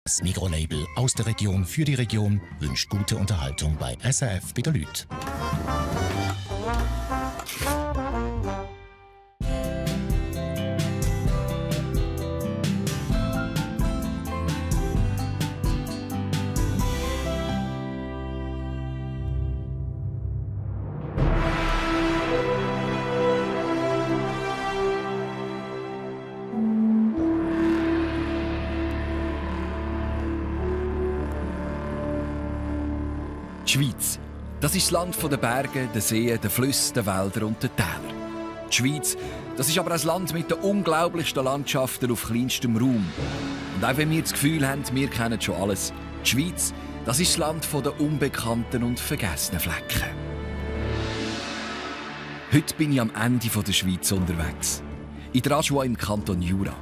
Das Mikrolabel aus der Region für die Region wünscht gute Unterhaltung bei SRF bei den Leuten. Die Schweiz, das ist das Land der Berge, der Seen, der Flüsse, der Wälder und der Täler. Die Schweiz, das ist aber ein Land mit den unglaublichsten Landschaften auf kleinstem Raum. Und auch wenn wir das Gefühl haben, wir kennen schon alles, die Schweiz, das ist das Land der unbekannten und vergessenen Flecken. Heute bin ich am Ende der Schweiz unterwegs. In der Ajoie im Kanton Jura.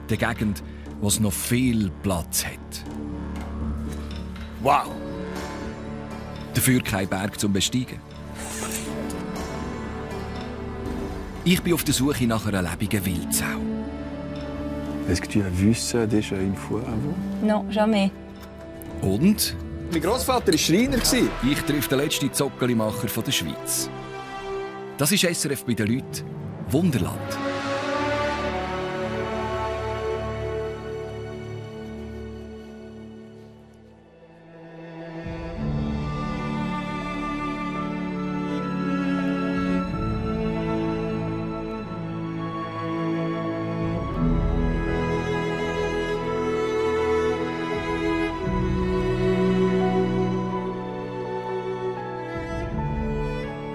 Der Gegend, wo es noch viel Platz hat. Wow! Dafür kein Berg zum Besteigen. Ich bin auf der Suche nach einer lebenden Wildsau. Est-ce que tu as vu ça déjà une fois avant? Non, jamais. Und Mein Großvater war Schreiner. ich treffe den letzten Zockelimacher der Schweiz. Das ist SRF bei den Leuten. Wunderland.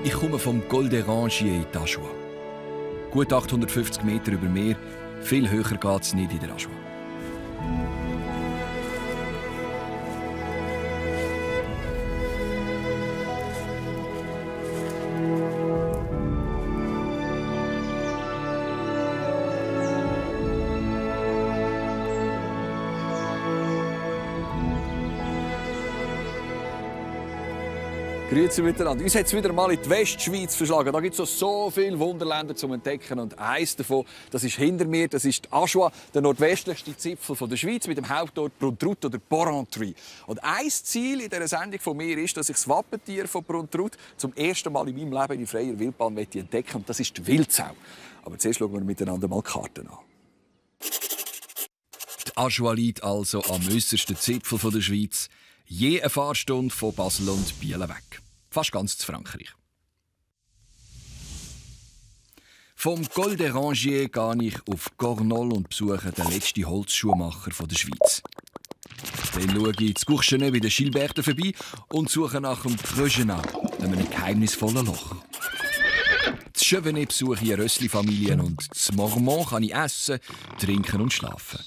Ich komme vom Col des Rangiers in die Ajoie. Gut 850 Meter über Meer. Viel höher geht es nicht in der Ajoie. Grüezi miteinander. Uns hat es wieder mal in die Westschweiz verschlagen. Da gibt es so viele Wunderländer zum Entdecken. Und eines davon, das ist hinter mir, das ist die Ajoie, der nordwestlichste Zipfel der Schweiz mit dem Hauptort Prontrut oder Porrentruy. Und ein Ziel in dieser Sendung von mir ist, dass ich das Wappentier von Prontrut zum ersten Mal in meinem Leben in freier Wildbahn entdecken. Und das ist die Wildsau. Aber zuerst schauen wir miteinander mal die Karten an. Die Ajoie liegt also am äussersten Zipfel der Schweiz. Je eine Fahrstunde von Basel und Biel weg. Fast ganz zu Frankreich. Vom Col des Rangiers gehe ich auf Gornol und besuche den letzten Holzschuhmacher der Schweiz. Dann schaue ich zu Courchenet bei den Gilberten vorbei und suche nach dem Pregenat, einem geheimnisvollen Loch. Zu Chevenet besuche ich eine Rössli-Familie und zu Mormont kann ich essen, trinken und schlafen.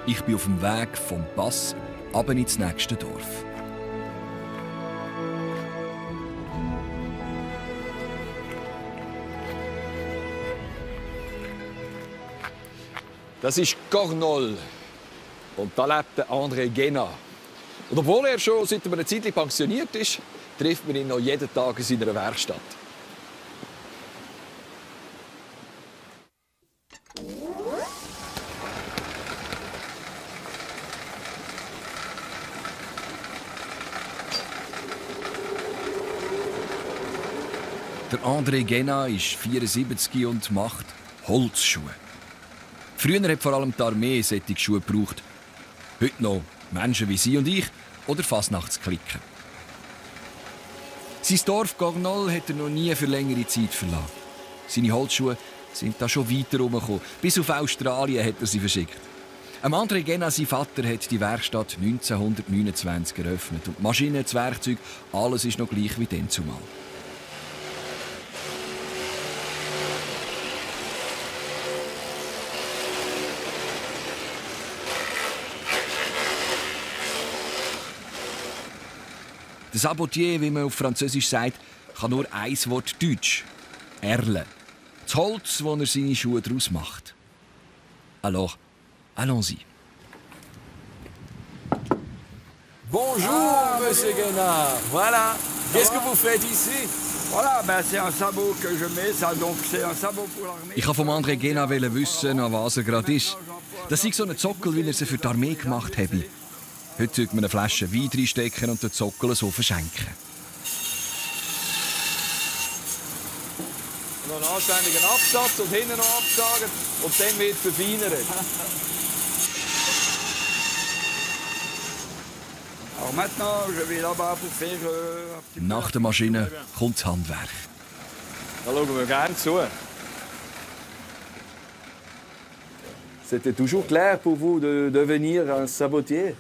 Ich bin auf dem Weg vom Pass ab ins nächste Dorf. Das ist Gornol. Und da lebt der André Guénat. Und obwohl er schon seit einer Zeit pensioniert ist, trifft man ihn noch jeden Tag in seiner Werkstatt. Der André Guénat ist 74 und macht Holzschuhe. Früher hat vor allem die Armee solche Schuhe gebraucht. Heute noch Menschen wie Sie und ich oder Fasnachtsklicken. Sein Dorf Gornol hat er noch nie für längere Zeit verlassen. Seine Holzschuhe sind da schon weiter herumgekommen. Bis auf Australien hat er sie verschickt. André Guénat, sein Vater, hat die Werkstatt 1929 eröffnet. Und die Maschinen, das Werkzeug, alles ist noch gleich wie dann zumal. Der Sabotier, wie man auf Französisch sagt, kann nur ein Wort Deutsch. Erle. Das Holz, wo er seine Schuhe daraus macht. Alors, allons-y. Bonjour, Monsieur Guénard. Voilà. Qu'est-ce que vous faites ici? Voilà, ben c'est un sabot que je mets, ça, donc c'est un sabot pour l'armée. Ich wollte vom André Guénard wissen, an was er gerade ist. Das sei so ein Zockel, weil er sie für die Armee gemacht habe. Heute sollte man eine Flasche Wein reinstecken und den Zockel so verschenken. Noch einen anständigen Absatz und hinten noch absagen und dann wird verfeinert. Alors maintenant, je vais là-bas pour faire un petit peu... Nach der Maschine kommt das Handwerk. Da schauen wir gerne zu. C'était toujours clair pour vous de devenir un sabotier?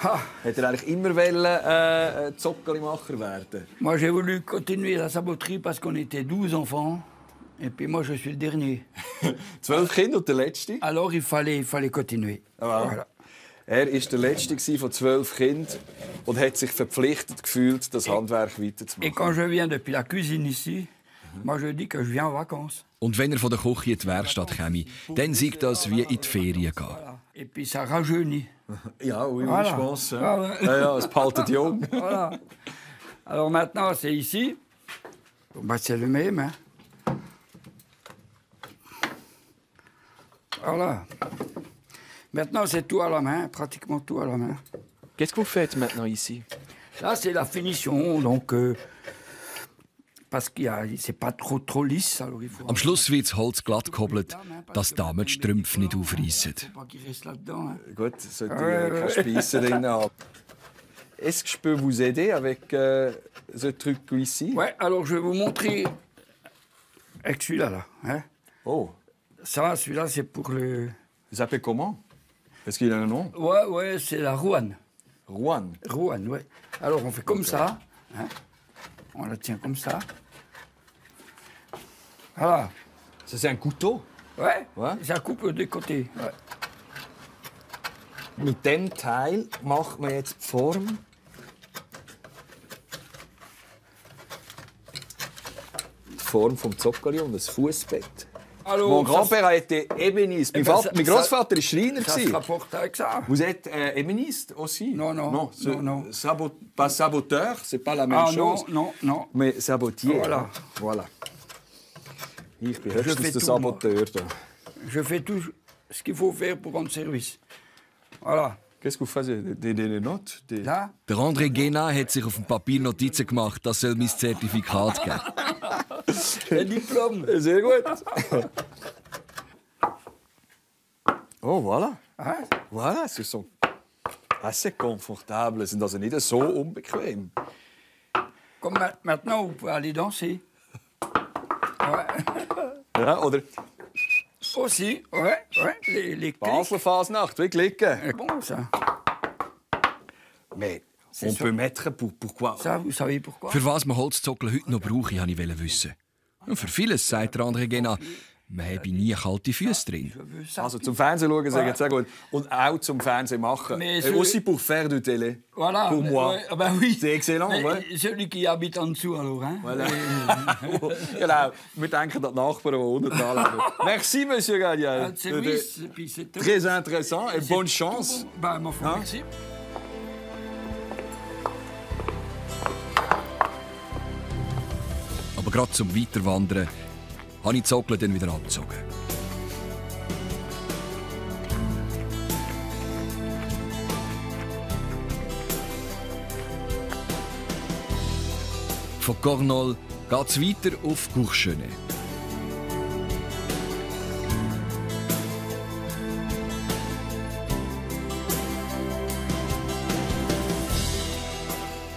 Ah, Hätte er eigentlich immer wollen, Zockermacher werden? moi, j'ai voulu continuer la saboterie parce qu'on était 12 enfants. Et puis moi, je suis le dernier. 12 Kinder und der Letzte? Alors, il fallait continuer. Voilà. Er war der Letzte von 12 Kindern und hat sich verpflichtet gefühlt, das Handwerk Et weiterzumachen. quand je viens depuis la cuisine ici, moi, je dis que je viens en vacances. Und wenn er von der Küche in die Werkstatt käme, dann sieht das wie in die Ferien gehen. Voilà. Et puis ça rajeunit. Ja, oui, Voilà. je pense. Ah, Ja, es behaltet jung. Voilà. Alors maintenant, c'est ici. Bon, bah, c'est le même. Hein. Voilà. Maintenant, c'est tout à la main, pratiquement tout à la main. Qu'est-ce que vous faites maintenant ici? Là, c'est la finition, donc... parce que c'est pas trop lisse, alors il faut... Am Schluss wird das Holz glatt gehobelt, dass die Damen die Strümpfe nicht aufreissen. Faut pas qu'il reste là-dedans, hein. Gut, sollte keine Speisse drin haben. Est-ce que je peux vous aider avec ce truc ici? Ouais, alors je vais vous montrer avec celui-là, là. Hein. Oh, Ça, celui-là, c'est pour le... vous appelez comment? Est-ce qu'il a un nom? Ouais, c'est la rouane. Juan. Rouane, ouais. Alors, on fait comme ça. Hein. On la tient comme ça. Voilà. Ça, c'est un couteau. Ouais, Ouais. ça coupe des côtés. Ouais. Mit dem Teil macht man jetzt die Form. Die Form vom Zoccoli und das Fußbett. Alors, Mon grand-père a été ébéniste. ben, ça- Mein Großvater war Schreiner. ça se rapporte avec ça. Vous êtes ébéniste aussi? Non, non, non. Pas saboteur, c'est pas la même Ah non, chose. non. Mais sabotier. Voilà. Voilà. Ich bin fais höchstens der tout, Saboteur. Da. Je fais tout ce qu'il faut faire pour rendre service. Voilà. Qu'est-ce que vous faites? Des notes? Là, Der André Guénard hat sich auf dem Papier Notizen gemacht, das soll mein Zertifikat geben. le diplôme. Sehr gut. Oh, voilà. Hein? Voilà, ce sont assez confortables. Sind also nicht so unbequem. Comme maintenant, vous pouvez aller danser. Ouais. Ja, oder Aussi, ouais. Les clics. Basler Fasnacht, wie klicken. C'est bon, ça. Mais C'est on sûr. peut mettre pourquoi? Ça, vous savez pourquoi? Für was man Holzzockel heute noch brauche, wollte ich wissen. Und für vieles, sagt der André Guénard, man habe nie kalte Füße drin. Je veux ça. Also zum Fernsehen schauen, sage ich jetzt sehr gut. Und auch zum Fernsehen machen. Mais Et aussi pour faire du télé. Voilà. Pour moi. Ouais, ah ben oui. C'est excellent, Mais ouais. celui qui habite en dessous, alors. Hein? Voilà. Genau. Wir denken an die Nachbarn, die unten dran leben. Merci, Monsieur Gallier. Un service, et puis c'est tout. Très intéressant et C'est bonne tout chance. bon. Ben, m'en faut, Hein? merci. Aber gerade zum Weiterwandern habe ich die Zockel dann wieder abgezogen. Von Cornol geht es weiter auf Courchenet.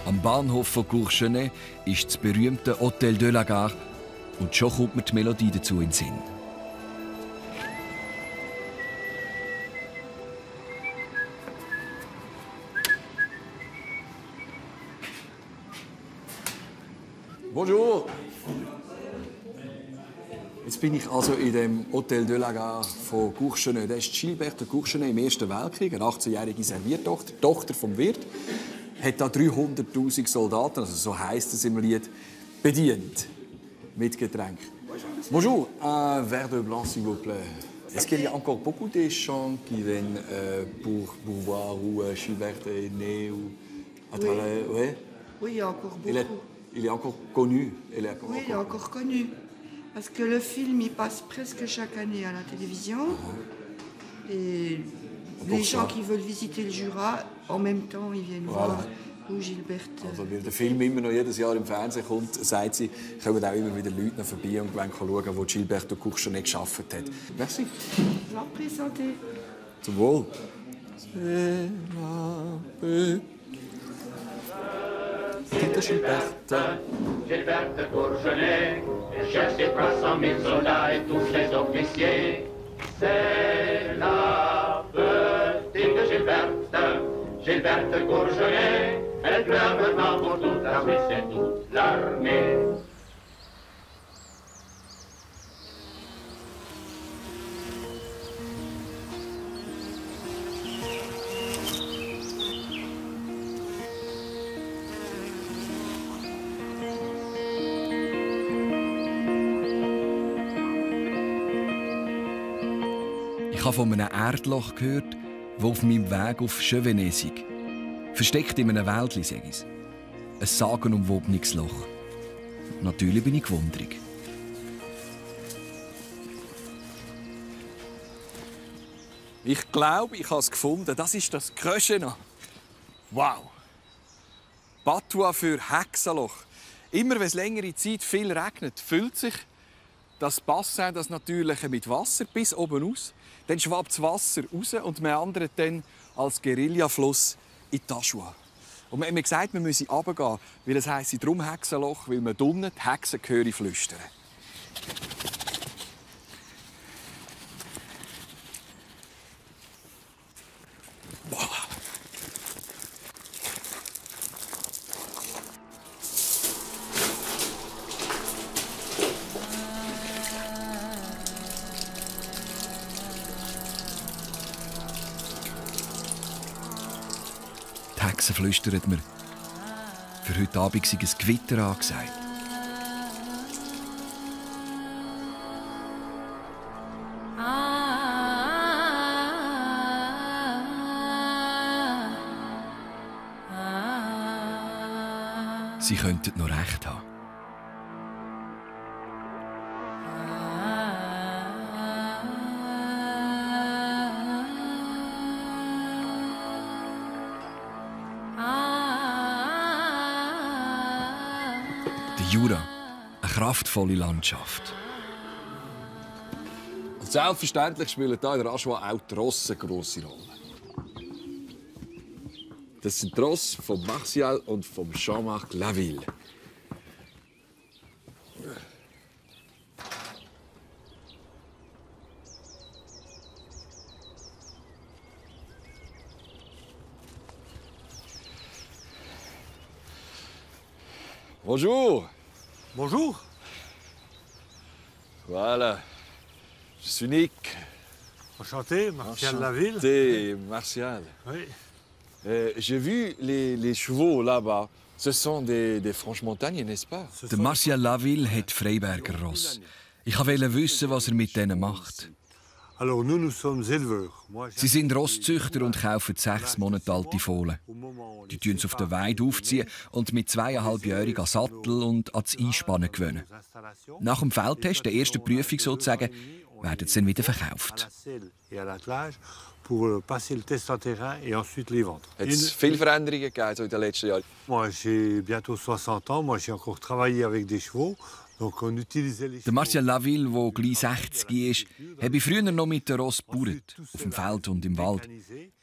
Am Bahnhof von Courchenet ist das berühmte Hôtel de la Gare und schon kommt mir die Melodie dazu in den Sinn. Bonjour. Jetzt bin ich also in dem Hôtel de la Gare von Courchenet. Das ist Gilberte Courchenet im Ersten Weltkrieg, eine 18-jährige Serviertochter, Tochter vom Wirt. hat da 300'000 Soldaten, also so heisst es im Lied, bedient. Mit Getränk. Bonjour, un verre de blanc s'il vous plaît. Est-ce qu'il y a encore beaucoup de gens qui viennent pour voir où Gilbert est né ou à travers... Oui. Oui, il y a encore beaucoup. Il est encore connu. Il est encore connu. Parce que le film, il passe presque chaque année à la télévision. Et les gens qui veulent visiter le Jura, en même temps, ils viennent voir où Gilbert... Also, weil der Film immer noch jedes Jahr im Fernsehen kommt, sagt sie, kommen auch immer wieder Leute vorbei und wollen schauen, wo Gilbert de Courchenet gearbeitet hat. Merci. La présenté. Zum Wohl. Tito Gilbert. Gilbert de Courchenet cherche ses 300 000 soldats et tous les officiers. C'est la petite Gilbert de Courchenet. Elle pleure maintenant pour toute l'armée, c'est toute l'armée. Ich habe von einem Erdloch gehört, das auf meinem Weg auf Chevenet sei. Versteckt in einem Wäldli, sage ich. Ein sagenumwobenes Loch. Natürlich bin ich gewundert. Ich glaube, ich habe es gefunden. Das ist das Kröschena. Wow! Patois für Hexenloch. Immer wenn es längere Zeit viel regnet, füllt sich das Bassin, das Natürliche, mit Wasser bis oben aus. Dann schwappt das Wasser raus und meandert dann als Guerillafluss in die Aschua. Und man hat mir gesagt, man müsse runtergehen, weil es heisst darum Hexenloch, weil man drinnen die Hexen höre flüstern. Wow. Die Hexe flüstert mir. Für heute Abend sei ein Gewitter angesagt. Sie könnten noch recht haben. Der Jura, eine kraftvolle Landschaft. Und selbstverständlich spielen hier in der Aschua auch die Rosse eine grosse Rolle. Das sind die Rosse von Martial und von Jean-Marc Laville. Bonjour. Bonjour. Voilà. Je suis Nick. Enchanté, Martial Laville. Enchanté, Martial. Oui. J'ai vu les chevaux là-bas. Ce sont des Franche-Montagnes, n'est-ce pas? Der Martial Laville hat Freiberger Ross. Ich wollte wissen, was er mit denen macht. Alors nous sommes éleveurs. Sie sind Rosszüchter und kaufen 6 Monate alte Fohlen. Die tun sie auf der Weide aufziehen und mit 2,5-jährigen an Sattel und ans Einspannen gewöhnen. Nach dem Feldtest, der ersten Prüfung sozusagen, werden sie dann wieder verkauft. Pour passer le test en terrain et ensuite les vendre. Hat es viele Veränderungen gegeben so in den letzten Jahren? Moi, j'ai bientôt 60 ans. Moi, j'ai encore travaillé avec des chevaux. Donc, on utilisait les Der Martial Laville, der gleich 60 ist, habe früher noch mit den Ross gebaut, auf dem Feld und im Wald.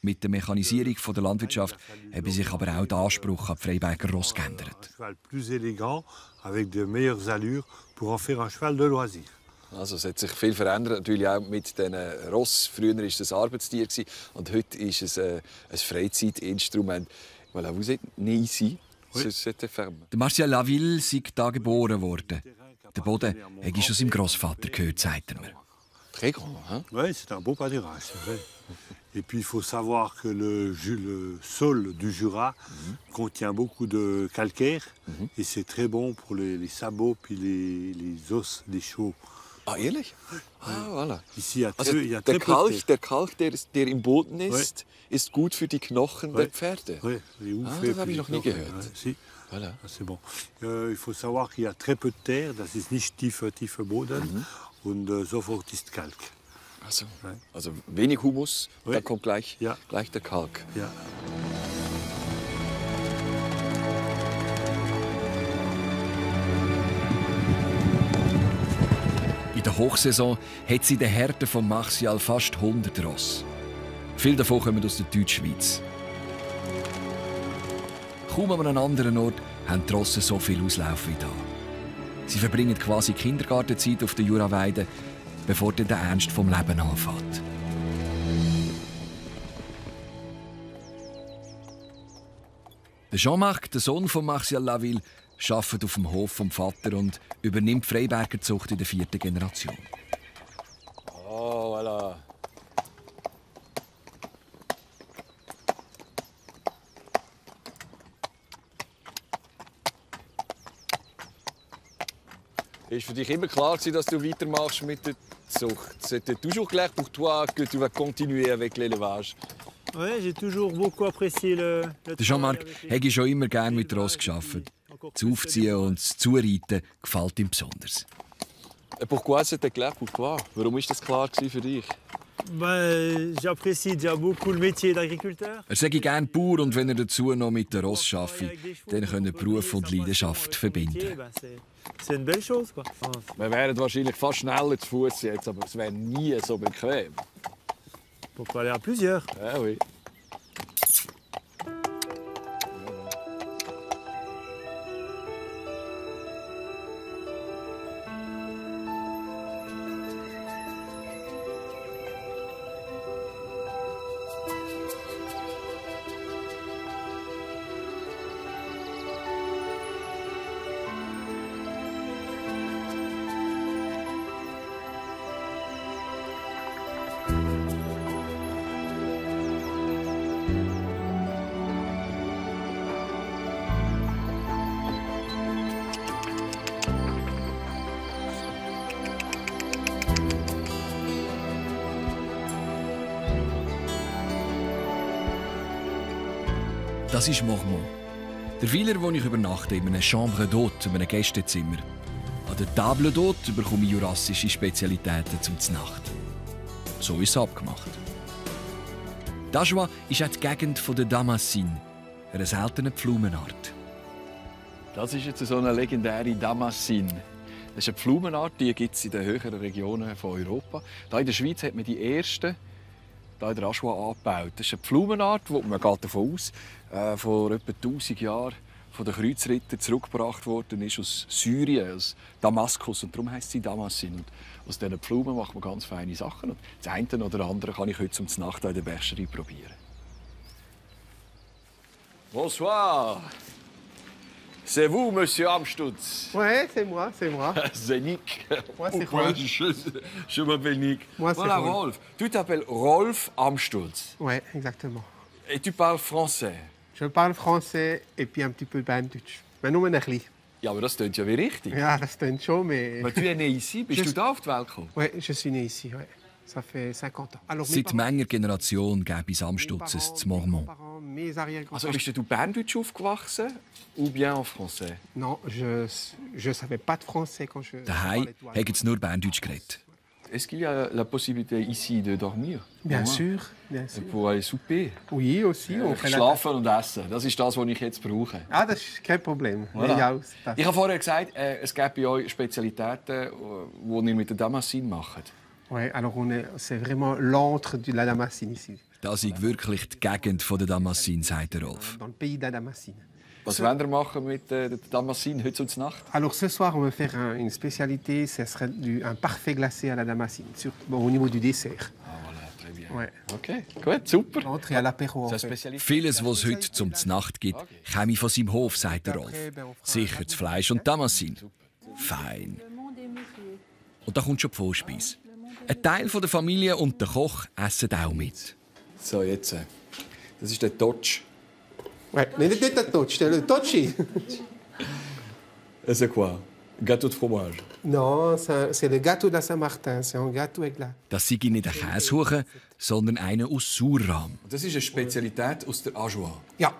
Mit der Mechanisierung der Landwirtschaft habe sich aber auch der Anspruch an die Freiberger Ross geändert. Un cheval plus élégant, avec de meilleures allures, pour en faire un cheval de loisir. Also, es hat sich viel verändert, natürlich auch mit den Ross. Früher war es ein Arbeitstier und heute ist es ein Freizeitinstrument. Voilà, vous êtes né ici, sur cette ferme. Der Martial Laville sei da geboren worden. Der Boden habe schon seinem Grossvater gehört, sagt er mir. Très grand, hein? Oui, c'est un beau pâturage, c'est vrai. Et puis il faut savoir que le sol du Jura contient beaucoup de calcaire et c'est très bon pour les sabots puis les os des chevaux. Ah, ehrlich? Ah, voilà. Ici, il y a der très peu de Kalk, der im Boden ist, ist gut für die Knochen der Pferde. Oui, les Ah, Hufe, das habe ich puis noch nie les gehört. knochen, si. Voilà. Ah, c'est bon. Il faut savoir qu'il y a très peu de terre, das ist nicht tiefer Boden und sofort ist Kalk. Also wenig Humus, Oui. da kommt gleich Ja. der Kalk. Ja. In der Hochsaison hat sie in den Herden von Martial fast 100 Ross. Viele davon kommen aus der Deutschschweiz. Kaum an einem anderen Ort haben die Rosse so viel Auslauf wie hier. Sie verbringen quasi Kindergartenzeit auf der Juraweide, bevor dann der Ernst vom Leben anfängt. Der Jean-Marc, der Sohn von Martial Laville, arbeitet auf dem Hof vom Vater und übernimmt die Freibergerzucht in der 4. Generation. Oh, voilà. Ist für dich immer klar gewesen, dass du weitermachst mit der Zucht? C'était toujours clair pour toi que tu vas continuer avec l'élevage? Ouais, j'ai toujours beaucoup apprécié le Der Jean-Marc hätte schon immer gerne mit Ross gearbeitet. Das Aufziehen und das Zureiten gefällt ihm besonders. Pourquoi c'était clair pour toi? Warum ist das klar gewesen für dich? J'apprécie déjà beaucoup le métier d'agriculteur. Er sei gerne Bauer und wenn er dazu noch mit der Ross arbeitet, dann können Beruf und Leidenschaft verbinden. C'est une belle chose, quoi. Wir wären wahrscheinlich fast schneller zu Fuß jetzt, aber es wäre nie so bequem. Pourquoi aller à plusieurs? Ja, oui. Das ist Mormont. Der Weiler, wo ich übernachte, in einem Chambre d'Hôte, einem Gästezimmer. An der Table d'Hôte bekomme ich jurassische Spezialitäten zum Znacht. So ist es abgemacht. D'Ajoie ist auch die Gegend der Damascene, einer seltenen Pflaumenart. Das ist jetzt so eine legendäre Damascene. Das ist eine Pflaumenart, die gibt es in den höheren Regionen von Europa. Hier in der Schweiz hat man die ersten hier in der Ajoie angebaut. Das ist eine Pflaumenart, wo man geht davon aus, vor etwa 1000 Jahren von den Kreuzrittern zurückgebracht worden ist aus Syrien, aus Damaskus. Und darum heisst sie Damascene. Und aus diesen Pflaumen macht man ganz feine Sachen. Und das eine oder andere kann ich heute zum Nacht in der Bergerie probieren. Bonsoir. C'est vous, Monsieur Amstutz? Ouais, c'est moi, c'est moi. C'est Nick. Moi, c'est Rolf. Je m'appelle Nick. Moi, c'est voilà, Rolf. Rolf. Tu t'appelles Rolf Amstutz. Ouais, exactement. Et tu parles français. Je parle français et puis un petit peu Berndeutsch. Mais nur ein bisschen. Ja, aber das klingt ja wie richtig. Ja, das klingt schon, mais... Aber tu es né ici? Bist du da auf die Welt gekommen? Ouais, je suis né ici, ouais. Ça fait 50 ans. Alors, Seit mancher Generation gäbe es Amstutzes zu Mormont. Also bist du Berndeutsch aufgewachsen ou bien en français? Non, je savais pas de français quand je... Daheim haben sie nur Berndeutsch geredet. Est-ce qu'il y a la possibilité ici de dormir? Bien sûr, bien sûr. Pour aller souper? Oui, aussi. On fait Schlafen und essen, das ist das, was ich jetzt brauche. Ah, das ist kein Problem. Voilà. Ja, ich habe vorher gesagt, es gibt bei euch Spezialitäten, die ihr mit der Damascene macht. Oui, alors c'est vraiment l'antre de la Damascene ici. Das ist wirklich die Gegend der Damascene, sagt der Rolf. Dans le pays de la Damascene. Was wollen wir machen mit der Damascene heute und Nacht? Alors ce soir, on va faire une spécialité, ce serait un parfait glacé à la Damascene, au niveau du dessert. Ah, voilà, très bien. Ouais. Okay, gut, super. L'entrée à l'apéro, en fait. Vieles, was es heute zum Znacht gibt, käme von seinem Hof, sagt der Rolf. Sicher das Fleisch und Damascene. Fein. Und da kommt schon die Vorspeise. Ein Teil der Familie und der Koch essen auch mit. So, jetzt. Das ist der Totsch. Ouais, mais nicht der Totsch, der Totchi. Et c'est quoi? Gâteau de fromage. Non, c'est le gâteau de la Saint-Martin. C'est un gâteau avec la... Das sei nicht ein Käsekuchen, sondern einer aus Sauerrahm. Das ist eine Spezialität aus der Ajoie. Ja.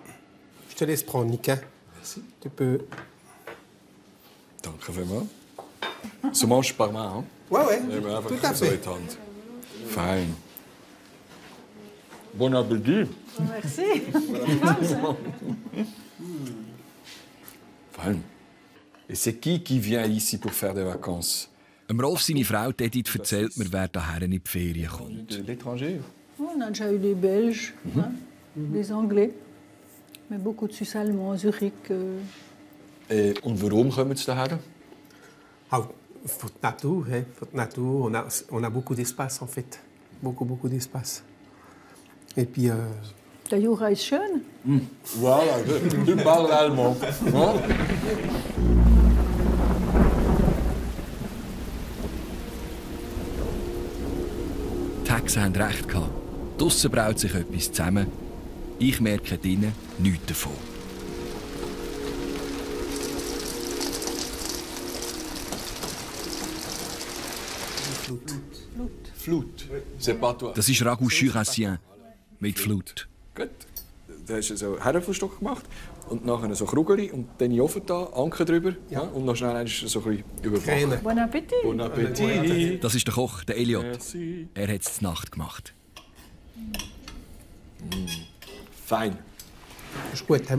Je te laisse prendre, Nick. Merci. Tu peux... Danke vielmals. Se mange par main, hein? Ouais, ouais, Nehmen wir einfach tout à so fait. in die Hand. Fein. Bon appétit. Merci. Fein. Et c'est qui vient ici pour faire des vacances? Rolf, seine Frau Edith, erzählt mir, wer daher in die Ferien kommt. De l'étranger? On a déjà eu des Belges, hein, des Anglais, mais beaucoup de Suisses allemands, Zurich. Und warum kommen sie daher? Ah, pour la nature, hein. Pour la nature, on a beaucoup d'espace, en fait. Beaucoup d'espace. Et puis... Der Jura ist schön. Voilà, tu parles allemand. Die Hexen haben recht gehabt. Draussen braut sich etwas zusammen. Ich merke drinnen nichts davon. Flute. C'est pas toi. Das ist Ragout Jurassien mit Flut. Gut. Da hast du so Herrenfleischstück gemacht und nachher so Krugeli und dann in den Ofen da, Anke drüber ja. Und noch schnell so ein bisschen überbacken. Bon appétit. Bon appétit. Das ist der Koch, der Eliot. Merci. Er hat es zur Nacht gemacht. Fein. Je peux être...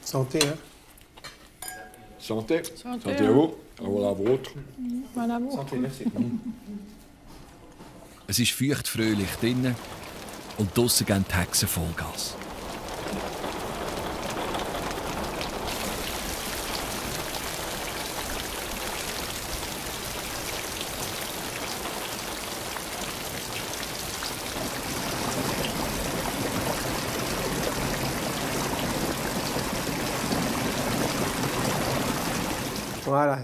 Santé, hein? Santé. Santé. Santé à vous. Voilà votre. Voilà, bon. Santé, merci. Es ist feuchtfröhlich drinnen und draussen gehen die Hexen Vollgas. Voilà.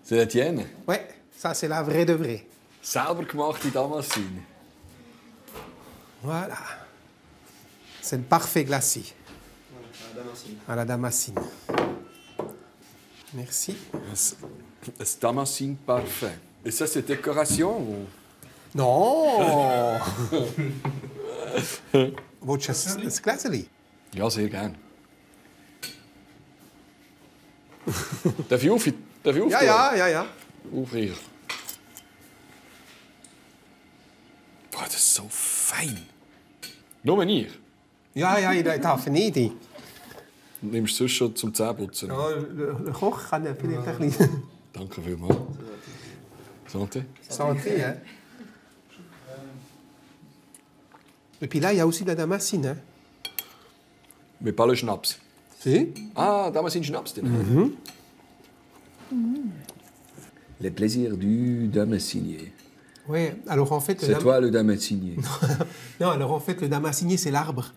C'est la tienne? Ouais, ça c'est la vraie de vraie. Selber gemachte Damascene. Voilà. C'est le parfait glacé. À la Damascene. Merci. Un Damascene parfait. Et ça, c'est décoration ou... Non! Willst du ein Gläschen? Ja, sehr gern. Darf ich aufhören? Ja. Aufhören. Boah, das ist so fein. Nur ich. Ja, ich darf nicht. Und nimmst du sonst schon zum Zähneputzen? Ja, der Koch kann ja vielleicht ein bisschen... Danke vielmals. Santé. Santé, hein? Et puis là, il y a aussi de la Damascene, hein? Mais pas le Schnaps. Si? Ah, Damascene Schnaps. Le plaisir du Damascenier. Oui, alors en fait... C'est toi le Damascenier. Non, alors en fait, le Damascenier, c'est l'arbre.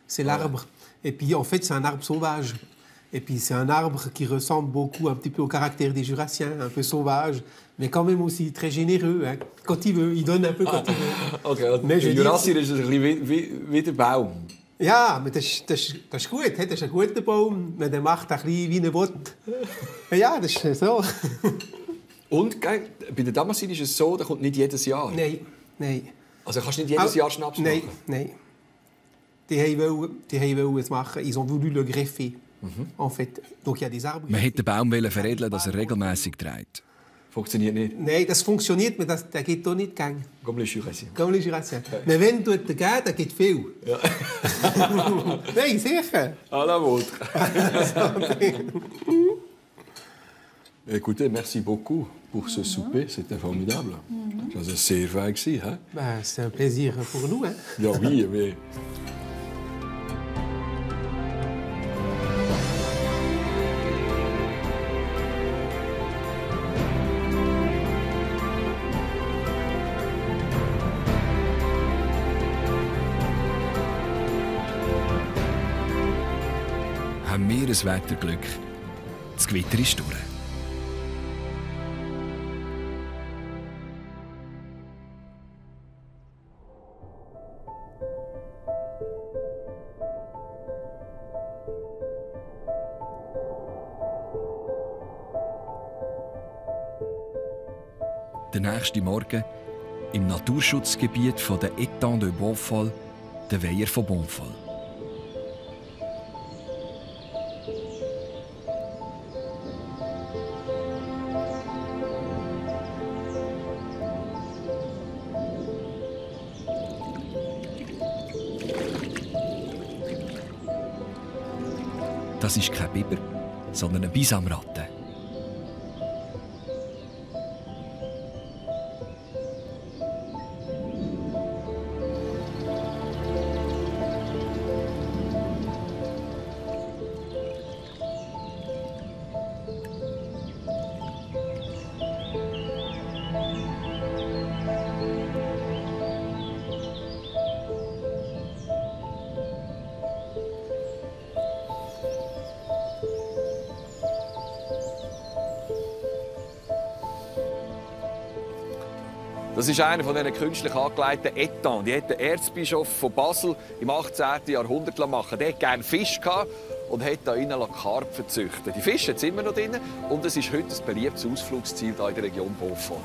C'est l'arbre. Et puis en fait, c'est un arbre sauvage. Et puis c'est un arbre qui ressemble beaucoup un petit peu au caractère des Jurassiens, un peu sauvage, mais quand même aussi très généreux. Hein. Quand il veut, il donne un peu quand il veut. Okay, Mais je Jurassier ist ein bisschen wie der Baum. Ja, aber das ist gut. Das ist ein guter Baum. Der macht ein bisschen wie er will. Ja, das ist so. Und bei der Damascene ist es so, der kommt nicht jedes Jahr. Nein. Also kannst du nicht jedes Jahr Schnaps machen? Nein. Die wollten es machen. Ils ont voulu le greffer. En fait. Donc il y a des arbres. Man hätte den Baum veredeln, dass er regelmäßig trägt. Funktioniert nicht. Nein, das funktioniert, aber der geht doch nicht gang. Comme les Jurassiens. Comme les Jurassiens. Mais wenn du der geht, der geht viel. Ja. Nein, sicher. À la vôtre. Écoutez, merci beaucoup pour ce souper. C'était formidable. Das war sehr fein, hein? C'est un plaisir pour nous. Hein? Ja, oui, mais... Haben wir ein Wetterglück. Das Gewitter ist durch. Der nächste Morgen im Naturschutzgebiet der Étang de Bonfol, der Weiher von Bonfol. Das ist kein Biber, sondern eine Bisamratte. Das ist einer von diesen künstlich angelegten Étangs. Die hat der Erzbischof von Basel im 18. Jahrhundert machen. Der hatte gerne Fisch und hat da innen Karpfen gezüchtet. Die Fische sind immer noch drin und es ist heute ein beliebtes Ausflugsziel hier in der Region Bonfol.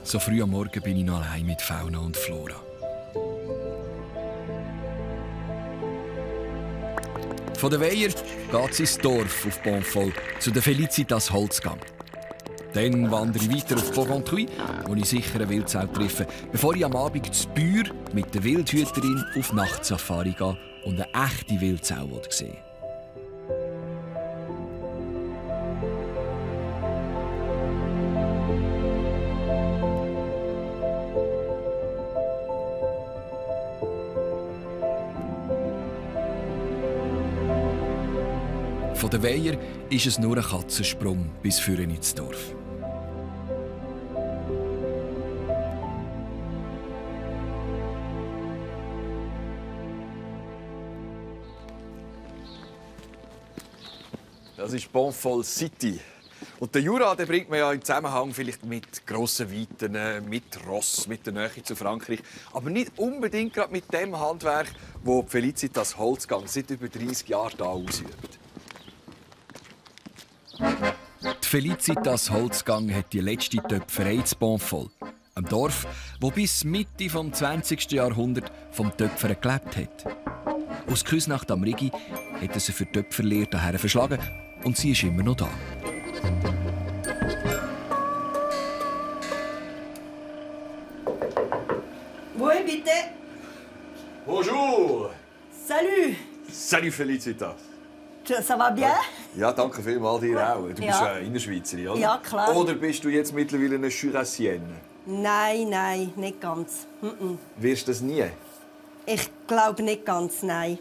So früh am Morgen bin ich noch allein mit Fauna und Flora. Von der Weiher geht es ins Dorf auf Bonfol, zu der Felicitas Holzgang. Dann wandere ich weiter auf Porrentruy, wo ich sicher eine Wildsau treffe, bevor ich am Abend zu Bühr mit der Wildhüterin auf Nachtsafari gehe und eine echte Wildsau sehen. Von der Weiher ist es nur ein Katzensprung bis vorne ins Dorf. Das ist Bonfol City. Und der Jura, den bringt man ja im Zusammenhang vielleicht mit grossen Weiten, mit Ross, mit der Nähe zu Frankreich. Aber nicht unbedingt gerade mit dem Handwerk, das Felicitas Holzgang seit über 30 Jahren hier ausübt. Die Felicitas Holzgang hat die letzte Töpferei zu Bonfol, einem Dorf, das bis Mitte des 20. Jahrhunderts vom Töpfern gelebt hat. Aus Küsnacht am Rigi hat er sie für die Töpferlehre hierher verschlagen und sie ist immer noch da. Oui, bitte. Bonjour! Salut! Salut Felicitas! Ça va bien? Ja, danke vielmals dir auch. Du bist ja Innerschweizerin, oder? Ja, klar. Oder bist du jetzt mittlerweile eine Jurassienne? Nein, nicht ganz. Wirst du das nie? Ich glaube nicht ganz, nein.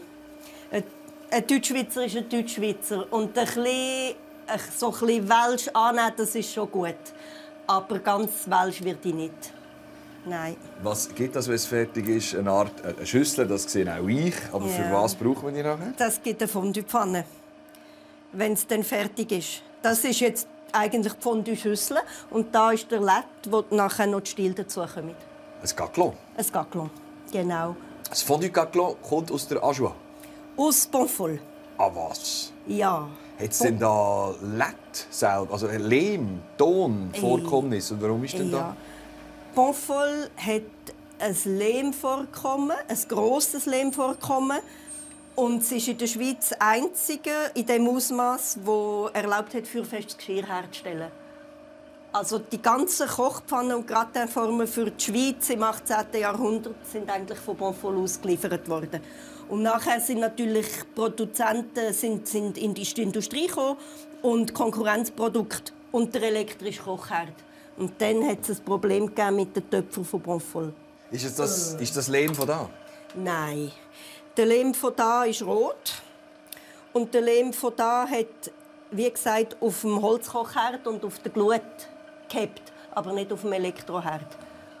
Ein Deutschschweizer ist ein Deutschschweizer. Und so ein bisschen Welsch annehmen, das ist schon gut. Aber ganz Welsch werde ich nicht. Nein. Was gibt das, wenn es fertig ist? Eine Art eine Schüssel, das sehe auch ich. Aber ja. Für was braucht man die nachher? Das gibt eine Fondue-Pfanne, wenn es dann fertig ist. Das ist jetzt eigentlich die Fondue-Schüssel. Und da ist der Lett, wo nachher noch die Stiel dazukommen. Ein Gaclon? Ein Gaclon, genau. Das Fondue-Gaclon kommt aus der Ajoie? Aus Bonfol. Ah, was? Ja. Hat es denn da Lett selber, also Lehm, Ton, Vorkommnis? Und warum ist denn da? Bonfol hat ein Lehmvorkommen, ein grosses Lehmvorkommen. Und es ist in der Schweiz das einzige in dem Ausmaß, das erlaubt hat, feuerfestes Geschirr herzustellen. Also die ganzen Kochpfannen und Gratinformen für die Schweiz im 18. Jahrhundert sind eigentlich von Bonfol ausgeliefert worden. Und nachher sind natürlich Produzenten sind in die Industrie gekommen und Konkurrenzprodukte und der elektrische Kochherd. Und dann hat es ein Problem mit den Töpfern von Bonfol. Ist das Lehm von da? Nein. Der Lehm von da ist rot. Und der Lehm von da hat, wie gesagt, auf dem Holzkochherd und auf der Glut gehabt, aber nicht auf dem Elektroherd.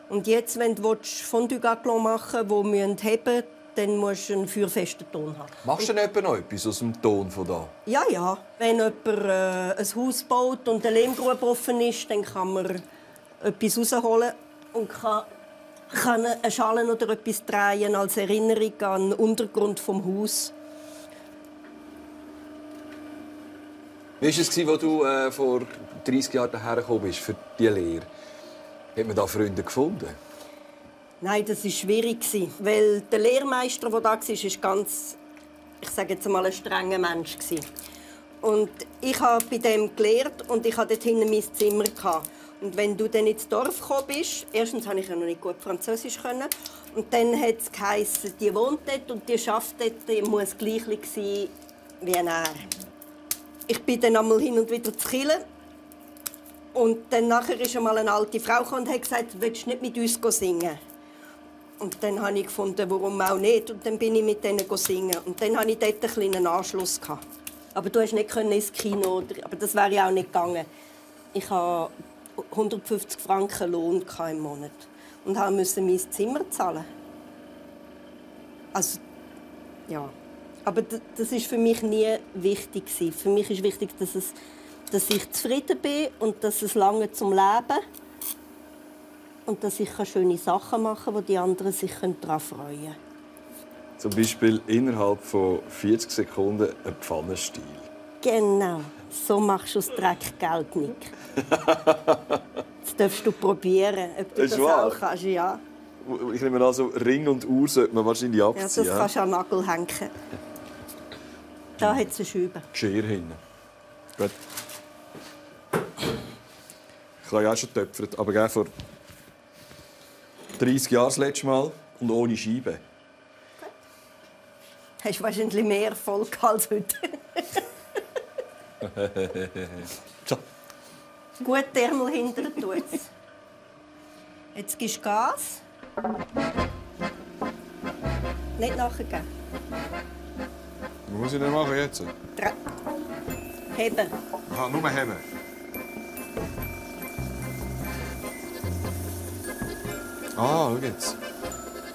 Und jetzt, wenn du Fondue Gaclon machen willst, die heben müssen, dann musst du einen feuerfesten Ton haben. Machst du denn etwa noch etwas aus dem Ton von da? Ja, ja. Wenn jemand ein Haus baut und eine Lehmgrube offen ist, dann kann man etwas rausholen und kann eine Schale oder etwas drehen als Erinnerung an den Untergrund des Hauses. Wie war es, als du vor 30 Jahren hierher gekommen bist für diese Lehre? Hat man da Freunde gefunden? Nein, das war schwierig, weil der Lehrmeister, der da war, war ganz, ich sage jetzt mal, ein strenger Mensch. Und ich habe bei dem gelehrt und ich hatte dort hinten mein Zimmer. Und wenn du dann ins Dorf gekommen bist, erstens konnte ich ja noch nicht gut Französisch und dann hat es geheißen, die wohnt dort und die arbeitet dort, die muss gleich sein wie er. Ich bin dann einmal hin und wieder zu Chile. Und dann nachher ist einmal eine alte Frau und hat gesagt, willst du nicht mit uns singen? Und dann habe ich gefunden, warum auch nicht. Und dann bin ich mit denen singen. Und dann hatte ich dort einen kleinen Anschluss. Aber du hast nicht ins Kino. Aber das wäre ja auch nicht gegangen. Ich hatte 150 Franken Lohn im Monat. Und musste mein Zimmer zahlen. Also, ja. Aber das war für mich nie wichtig. Für mich ist wichtig, dass ich zufrieden bin und dass es lange zum Leben und dass ich schöne Sachen machen kann, wo die anderen sich daran freuen können. Zum Beispiel innerhalb von 40 Sekunden ein Pfannenstiel. Genau. So machst du aus Dreck Geld, Nick. Das darfst du probieren, ob du das auch kannst. Ja. Ich nehme an, so Ring und Uhr sollte man wahrscheinlich abziehen. Ja, das kannst du an den Nagel hängen. Da hat es eine Scheibe. Geschirr hinten. Gut. Ich habe ja auch schon getöpfert, aber vor 30 Jahren das letzte Mal und ohne Scheibe. Hast du wahrscheinlich mehr Erfolg als heute. So. Gut, die Ärmel hinter tut's. Jetzt gibst du Gas. Nicht nachgeben. Was muss ich denn machen jetzt? Heben. Aha, nur heben. Ah, schau jetzt.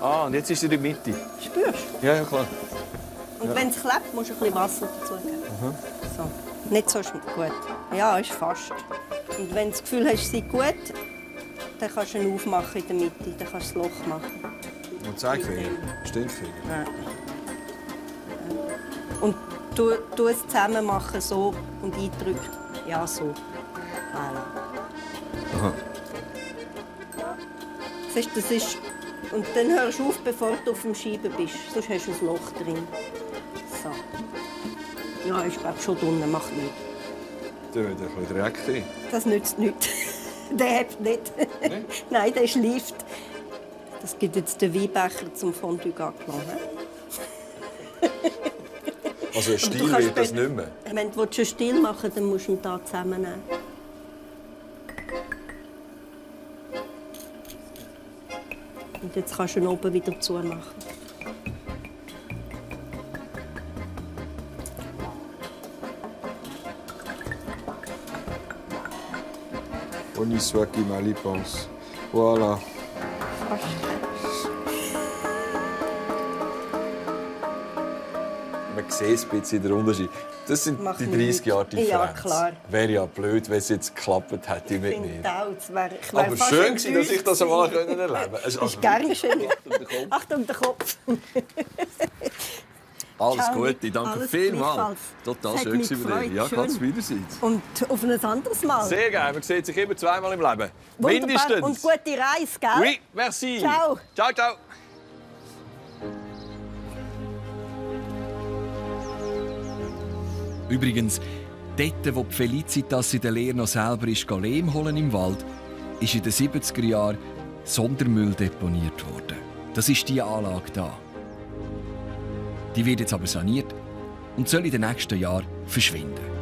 Ah, und jetzt ist er in der Mitte. Spürst du? Ja, ja, klar. Und ja. wenn es klebt, musst du ein bisschen Wasser dazugeben. Mhm. So. Nicht so gut. Ja, ist fast. Und wenn du das Gefühl hast, es sei gut, dann kannst du ihn aufmachen in der Mitte. Dann kannst du das Loch machen. Und Zeigefinger? Stinkfinger? Ja. Und du es zusammen machen, so und eindrücken. Ja, so. Voilà. Aha. Siehst, das ist... Und dann hörst du auf, bevor du auf dem Scheiben bist. Sonst hast du ein Loch drin. So. Ja, ich glaube schon drinnen, macht nichts. Da wird ein bisschen Dreck drin. Das nützt nichts. Der hebt nicht. Nee? Nein, der schleift. Das gibt jetzt den Weinbecher zum Fondue Gagnon. Also ein Stiel wird das nicht mehr? Wenn du einen Stiel machen willst, dann musst du ihn hier zusammennehmen. Und jetzt kannst du ihn oben wieder zumachen. Honi soit qui mal y pense. Voilà. Man sieht ein bisschen den Unterschied. Das sind die 30 Jahre Differenz. Ja, klar. Wäre ja blöd, wenn es jetzt geklappt hätte mit mir. Ich Aber schön war, dass ich das einmal erleben konnte. Also, ist gerne schön. Achtung, der Kopf. Alles Ciao, Gute, danke alles vielmals. Total schön mich bei dir. gefreut, Ja, schön. ganz wiederseits. Und auf ein anderes Mal. Sehr gerne. Man sieht sich immer zweimal im Leben. Wunderbar. Mindestens. Und gute Reise, gell? Oui, merci. Ciao. Ciao, ciao. Übrigens, dort, wo Felicitas in der Lehre noch selber Lehm holen im Wald, ist in den 70er Jahren Sondermüll deponiert worden. Das ist diese Anlage hier. Die wird jetzt aber saniert und soll in den nächsten Jahren verschwinden.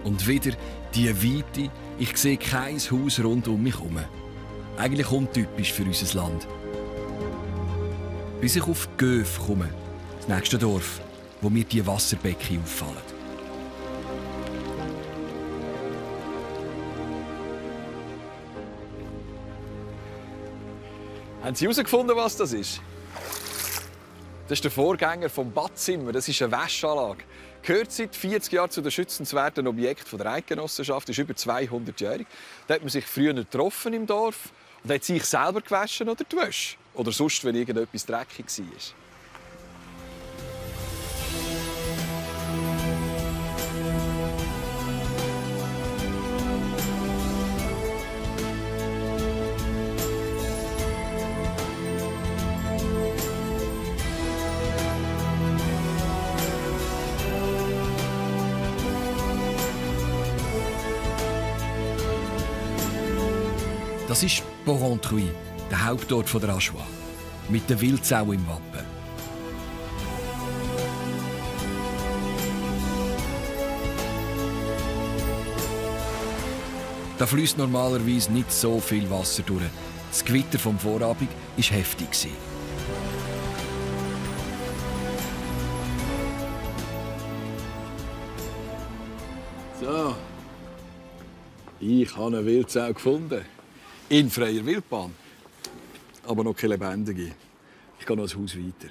Und wieder die Weite, Ich sehe kein Haus rund um mich herum. Eigentlich untypisch für unser Land. Bis ich auf Göf komme, das nächste Dorf, wo mir die Wasserbecken auffallen. Haben Sie herausgefunden, was das ist? Das ist der Vorgänger vom Badzimmer. Das ist eine Wäscheanlage. Gehört seit 40 Jahren zu den schützenswerten Objekten der Eidgenossenschaft. Ist über 200-jährig. Da hat man sich früher getroffen im Dorf und hat sich selber gewaschen oder die Wäsche. Oder sonst, wenn irgendetwas dreckig war. Das ist Porrentruy, der Hauptort der Ajoie, mit der Wildsau im Wappen. Da fließt normalerweise nicht so viel Wasser durch. Das Gewitter vom Vorabend war heftig. So, ich habe eine Wildsau gefunden. In freier Wildbahn. Aber noch keine lebendige. Ich gehe noch ins Haus weiter.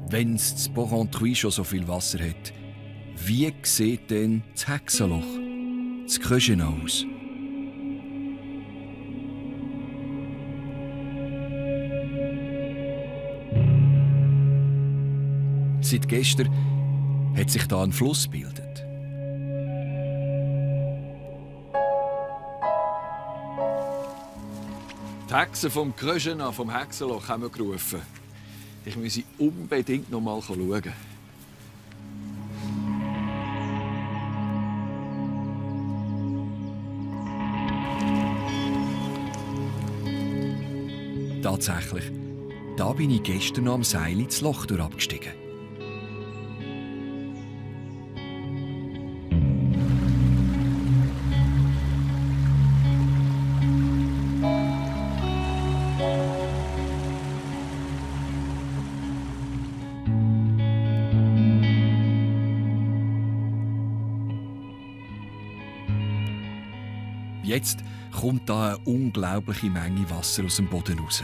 Wenn es zu Porrentruy schon so viel Wasser hat, wie sieht denn das Hexenloch, das Kröschenau aus? Seit gestern hat sich da ein Fluss gebildet. Die Hexe vom Kröschenau, vom Hexenloch, haben wir gerufen. Ich muss unbedingt noch mal schauen. Tatsächlich, da bin ich gestern noch am Seil ins Loch abgestiegen. Jetzt kommt da eine unglaubliche Menge Wasser aus dem Boden raus.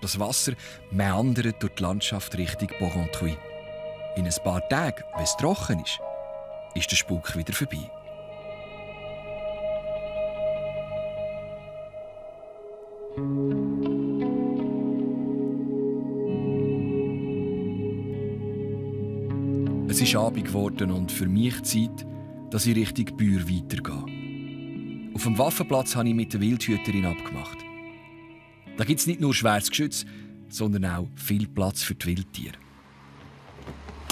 Das Wasser meandert durch die Landschaft Richtung Porrentruy. In ein paar Tagen, wenn es trocken ist der Spuk wieder vorbei. Es ist Abend geworden und für mich Zeit, dass ich Richtung Bühr weitergehe. Auf dem Waffenplatz habe ich mit der Wildhüterin abgemacht. Da gibt es nicht nur schweres Geschütz, sondern auch viel Platz für die Wildtiere.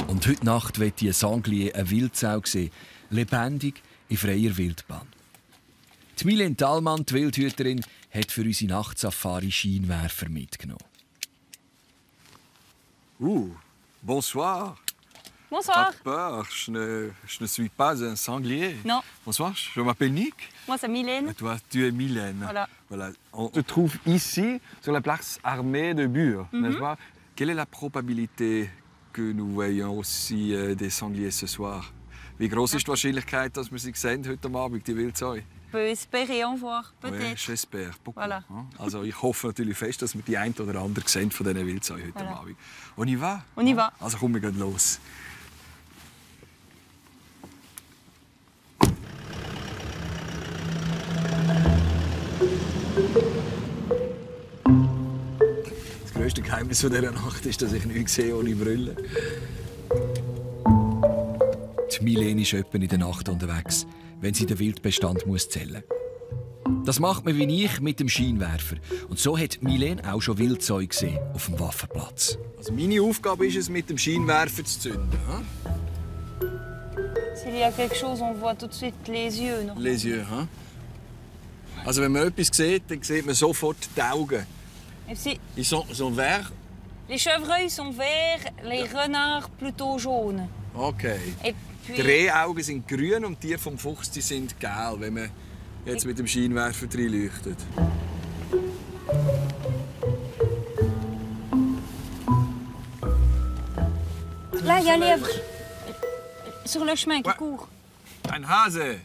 Und heute Nacht wird die Sanglier eine Wildsau sehen, lebendig in freier Wildbahn. Die Milene Thalmann, die Wildhüterin, hat für unsere Nachtsafari Scheinwerfer mitgenommen. Bonsoir. Bonsoir. Pas peur, je ne suis pas un sanglier. Non. Bonsoir, je m'appelle Nick. Moi, c'est Mylène. Et toi, tu es Mylène. Voilà. On se trouve ici, sur la place armée de Bühr, n'est-ce pas? Quelle est la probabilité que nous voyons aussi des sangliers ce soir? Wie groß ist die Wahrscheinlichkeit, dass wir sie sehen heute Abend, die Wildsau? On peut espérer en voir, Oui, peut-être. j'espère beaucoup. Voilà. Also ich hoffe natürlich fest, dass wir die ein oder andere sehen von diesen Wildsau heute Voilà. Abend. On y va? On y va. Also komm, wir gehen los. Das grösste Geheimnis von dieser Nacht ist, dass ich nichts sehe ohne Brille. Die Milene ist etwa in der Nacht unterwegs, wenn sie den Wildbestand zählen muss. Das macht man wie ich mit dem Scheinwerfer. Und so hat Milene auch schon Wildzeug gesehen auf dem Waffenplatz. Also meine Aufgabe ist es, mit dem Scheinwerfer zu zünden. Hm? S'il y a quelque chose, on voit tout de suite les yeux. Non? Les yeux, hm? Also wenn man etwas sieht, dann sieht man sofort die Augen. Ils sont verts. Les chevreuils sont verts, les renards plutôt jaunes. Okay. Et puis... Die Rehaugen sind grün und die vom Fuchs die sind gelb, wenn man jetzt mit dem Scheinwerfer reinleuchtet. Là, il y a lièvre. Sur le chemin qui court. Ein Hase.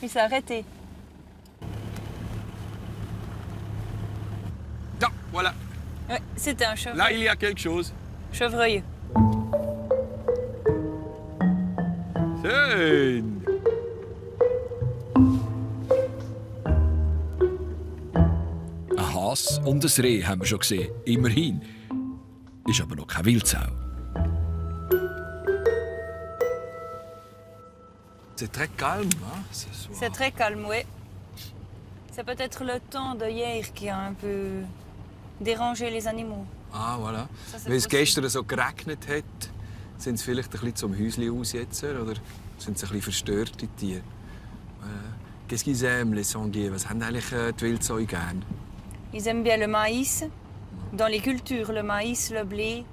Il s'est arrêté. Da, voilà. Ouais, c'était un chevreuil. Là, il y a quelque chose. Chevreuil. Schön. Ein Hase und ein Reh haben wir schon gesehen. Immerhin. Ist aber noch keine Wildsau. C'est très calme, hein, ce soir. C'est très calme, oui. C'est peut-être le temps de hier qui a un peu dérangé les animaux. Ah, voilà. Ça, Weil es gestern so geregnet hat, sind sie vielleicht ein bisschen zum Häuschen aus jetzt, oder sind sie ein bisschen verstört, die Tiere? Qu'est-ce qu'ils aiment, les sangliers? Was haben eigentlich die Wildzeu gern? Ils aiment bien le maïs. Dans les cultures, le maïs, le blé.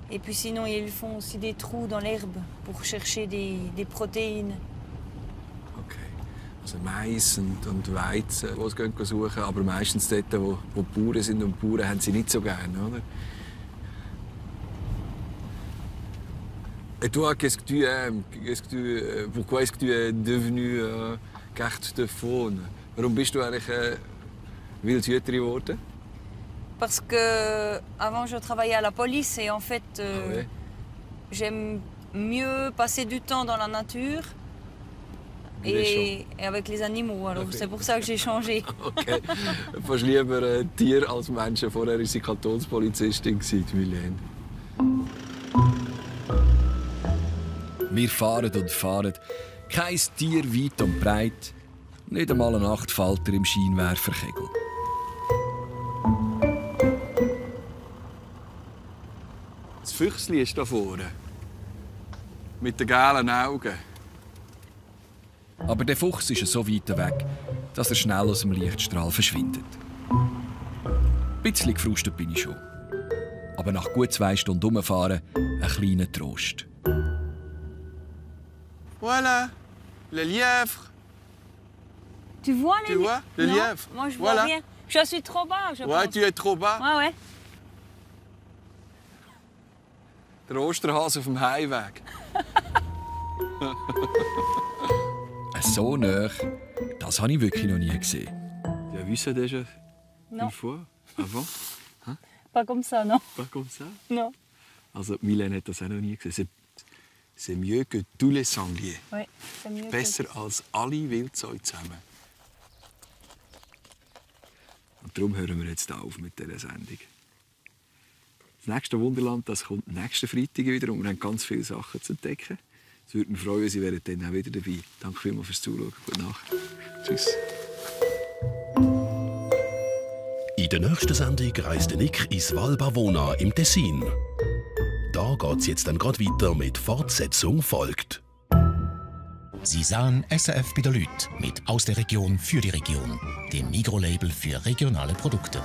Et puis sinon, ils font aussi des trous dans l'herbe pour chercher des protéines. Okay. Also Mais und Weizen, die sie gehen suchen, aber meistens dort, wo Bauern sind und Bauern haben sie nicht so gerne, oder? Et toi, qu'est-ce que tu aimes? Pourquoi est-ce que tu es devenu carte de faune? Warum bist du eigentlich Wildhüterin geworden? Parce que avant je travaillais à la police et en fait j'aime mieux passer du temps dans la nature et avec les animaux. Alors c'est pour ça que j'ai changé. Okay. Fast lieber Tier als Menschen. Vorher war sie Kantonspolizistin, Milene. Wir fahren und fahren. Kein Tier weit und breit. Nicht einmal ein Nachtfalter im Scheinwerferkegel. Das Füchsli ist da vorne. Mit den gelben Augen. Aber der Fuchs ist so weit weg, dass er schnell aus dem Lichtstrahl verschwindet. Ein bisschen gefrustet bin ich schon. Aber nach gut 2 Stunden Umfahren ein kleiner Trost. Voilà, le lièvre. Tu vois les lièvres? Le lièvre. Moi je vois rien. Je suis trop bas, je pense. Ouais, tu es trop bas. Ouais. Der Osterhase auf dem Heimweg. So nah, das habe ich wirklich noch nie gesehen. Tu as vu ça déjà une fois avant? Hein? Pas comme ça, non. Pas comme ça? Non. Also Milene hat das auch noch nie gesehen. C'est mieux que tous les sangliers. Ouais, c'est mieux. Besser als alle Wildzeu zusammen. Und darum hören wir jetzt auf mit dieser Sendung. Das nächste Wunderland das kommt nächsten Freitag wieder und wir haben ganz viele Sachen zu entdecken. Es würde mich freuen, Sie wären dann auch wieder dabei. Danke vielmals fürs Zuschauen. Gute Nacht. Tschüss. In der nächsten Sendung reist Nick ins Val Bavona im Tessin. Da geht's jetzt dann gerade weiter mit Fortsetzung folgt. Sie sahen SRF bei der Lüt mit «Aus der Region für die Region», dem Migros-Label für regionale Produkte.